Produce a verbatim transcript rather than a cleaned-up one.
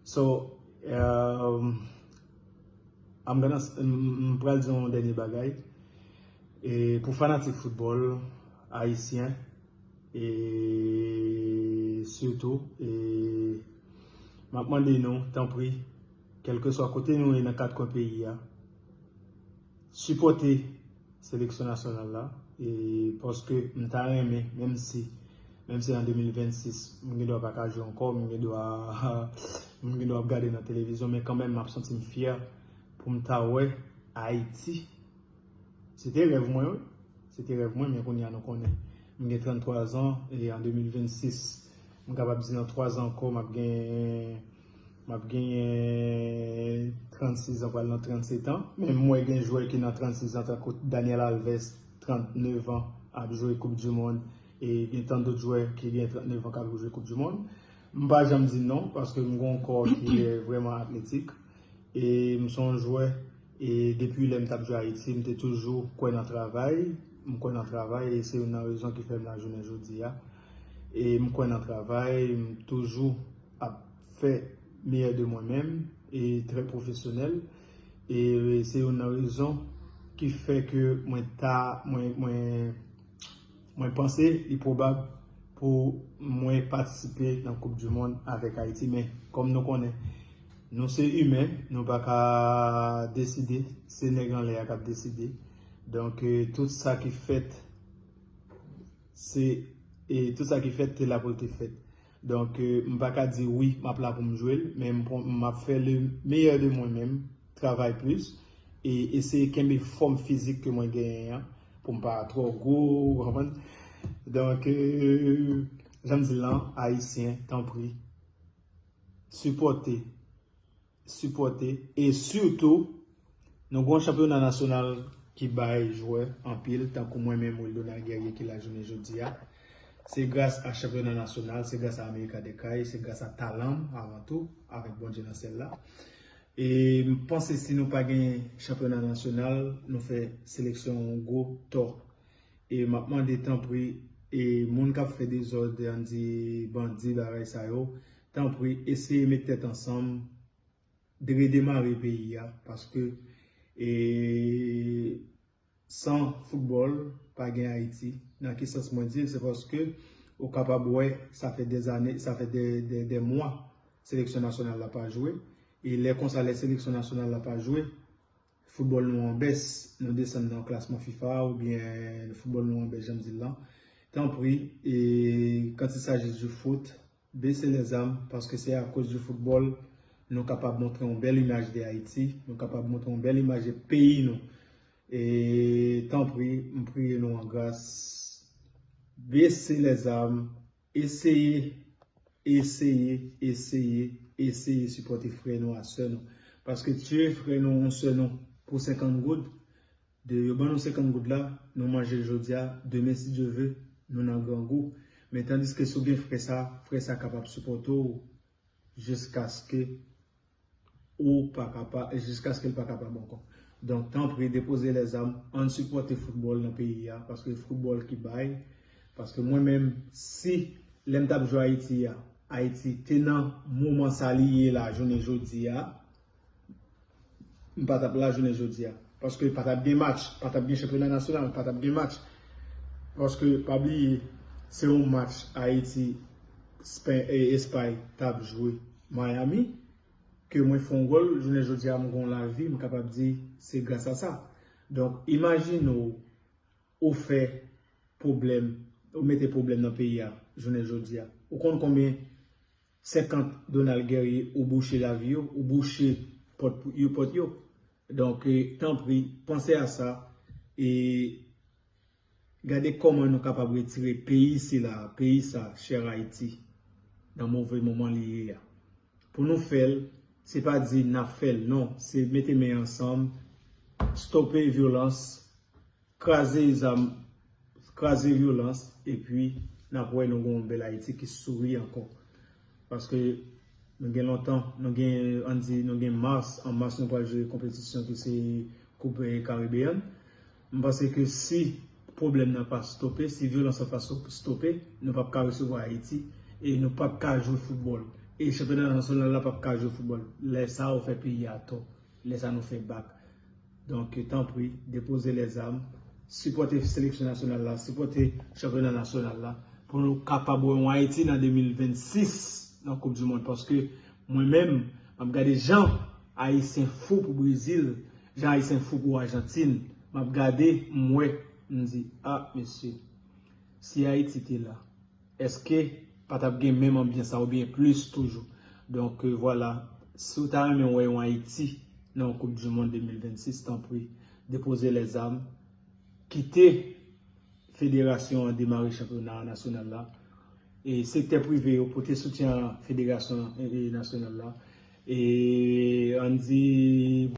So, um, I'm gonna, m, m pral di yon dènye bagay. E pou fanatik foutbòl ayisyen, e sitou, e m ap mande nou, tanpri, kèlkeswa kote nou ye nan kat kwen peyi a, sipòte seleksyon nasyonal la, e paske m ta renmen, menm si, menm si an de mil vennsis, m gen dwa pa ka jwe ankò, m gen dwa, m gen dwa ap gade nan televizyon, men kanmenm m ap santi m fyè pou m ta wè Ayiti. Se te rèv mwen, wi. Se te rèv mwen, men kounye a nou konnen. M gen tranntwa zan, e an de mil vennsis, m kapab di nan twa zan ankò, m ap gen, m ap genyen trannsis an, pral nan trannset an. Men m wè gen jwè ki nan trannsis an, tankou Daniel Alves, trannnev an, ap jwe Koup di Mond. E gen tann dòt jwè ki gen trannnev an k ap jwe Koup di Mond. M pa janm di non, paske m gen yon kò ki vrèman atletik. E m se yon jwè, e depi lè m t ap jwe Ayiti, m te toujou kwè nan travay. M kwè nan travay, e se youn nan rezon ki fè m la jounen jodi a. E m kwè nan travay, m toujou ap fè meyè de mwen menm, e trè pwofesyonèl. E se youn nan rezon ki fè ke mwen ta, mwen, mwen, mwen panse li pwobab pou mwen patisipe nan Koup di Mond avèk Ayiti. Men, kòm nou konnen, nou se imen, nou pa ka deside, se nèg anlè a k ap deside. Donk, e, tout sa ki fèt, se, e tout sa ki fèt, te la pou l te fèt. Donk, e, m pa ka di wi, m ap la pou m jwe l, men m pran, m ap fè le meyè de mwen menm, travay plis, e eseye kenbe fòm fizik ke mwen genyen an, pou m pa twò gwo, ou konprann? Donk, e, jan m di l lan, Ayisyen, tanpri, sipòte, sipòte, e sitou, nou gen yon chanpyona nasyonal ki bay jwè anpil, tankou mwen menm, Wildonald Guerrier, ki la jounen jodi a. Se gras a chanpyona nasyonal, se gras a Amérika de Kay, se gras a talan m, avan tou, avèk Bondye nan syèl la. E m panse si nou pa gen chanpyona nasyonal, nou fè seleksyon yon gwo tò. E m ap mande, tanpri, e moun k ap fè dezòd, ann di bandi, bagay sa yo, tanpri, eseye met tèt ansanm, redemare peyi a, paske, e, san foutbòl, pa gen Ayiti. Nan ki sans mwen di l, se paske ou kapab wè, sa fè dèzane, sa fè dè, dè, dè mwa, seleksyon nasyonal la pa jwe. E lè konsa, lè seleksyon nasyonal la pa jwe, foutbòl nou an bès, nou desann nan klasman fifa oubyen foutbòl nou an bès, jan m di l lan. Tanpri, e, quand il s'agit du foot, baissez les armes, paske se akoz di foutbòl nou kapab montre yon bèl imaj de Ayiti, nou kapab montre yon bèl imaj de peyi nou. E tanpri, m priye nou an gras, baissez les armes, eseye, eseye, eseye, eseye sipòte frè nou ak sè nou. Paske tiye frè nou ou sè nou pou senkant goud, de yo ban nou senkant goud la, nou manje l jodi a, demen, si Dye ve, nou nan grangou. Men tandiske si w gen frè sa, frè sa kapab sipòte w jiskaske ou pa kapa, jiskaske l pa kapab ankò. Donk, tanpri, depoze lèzam, ann sipòte foutbòl nan peyi a, paske foutbòl ki bay, paske mwen menm, si lè m t ap jwe Ayiti a, Ayiti te nan moman sa li ye la, jounen jodi a, m pa t ap la jounen jodi a. Paske pa t ap gen match, pa t ap gen chanpyona nasyonal, pa t ap gen match. Paske, pa bliye, se yon match Ayiti, Spen-, e, Espay t ap jwe Miami, ke mwen fè yon gòl, jounen jodi a, m gen yon lavi, m kapab di, se gras a sa. Donk, imajine w, ou fè pwoblèm, ou mete pwoblèm nan peyi a, jounen jodi a. Ou konn konbyen senkant Donald Guerrier ou bouche lavi yo, ou bouche pòt pou, yo, pòt yo. Donk, e, tanpri, panse a sa, e gade kòman nou kapab retire peyi sila, peyi sa, chè Ayiti, nan move moman li ye a. Pou nou fè l, se pa di n ap fè l, non, se mete men ansanm, stope vyolans, kraze zam, kraze vyolans, epi n ap wè nou gen yon bèl Ayiti ki souri ankò. Paske nou gen lontan, nou gen, ann di, nou gen mas, an mas nou pral jwe konpetisyon ki se Koup, e, Karibeyan. M panse ke si pwoblèm nan pa stope, si vyolans lan pa sto-, stope, nou p ap ka resevwa Ayiti e nou p ap ka jwe foutbòl. E chanpyona nasyonal la p ap ka jwe foutbòl. Lè sa a, ou fè peyi a tò. Lè sa a, nou fè bak. Donk, tanpri, depoze lèzam, sipòte seleksyon nasyonal la, sipòte chanpyona nasyonal la, pou nou kapab wè yon Ayiti nan de mil vennsis nan Koup di Mond. Paske mwen menm, m ap gade jan Ayisyen fou pou Brezil, jan Ayisyen fou pou Ajantin. M ap gade, m wè, m di, a, mesye, si Ayiti te la, èske pa t ap gen menm anbyans sa oubyen plis toujou? Donk, euh, vwala, si w ta renmen wè yon Ayiti nan yon Koup di Mond de mil vennsis, tanpri, depoze lèzam, kite federasyon an demare chanpyona nasyonal la. E sektè prive yo, pote soutyen a federasyon e, e nasyonal la. E ann di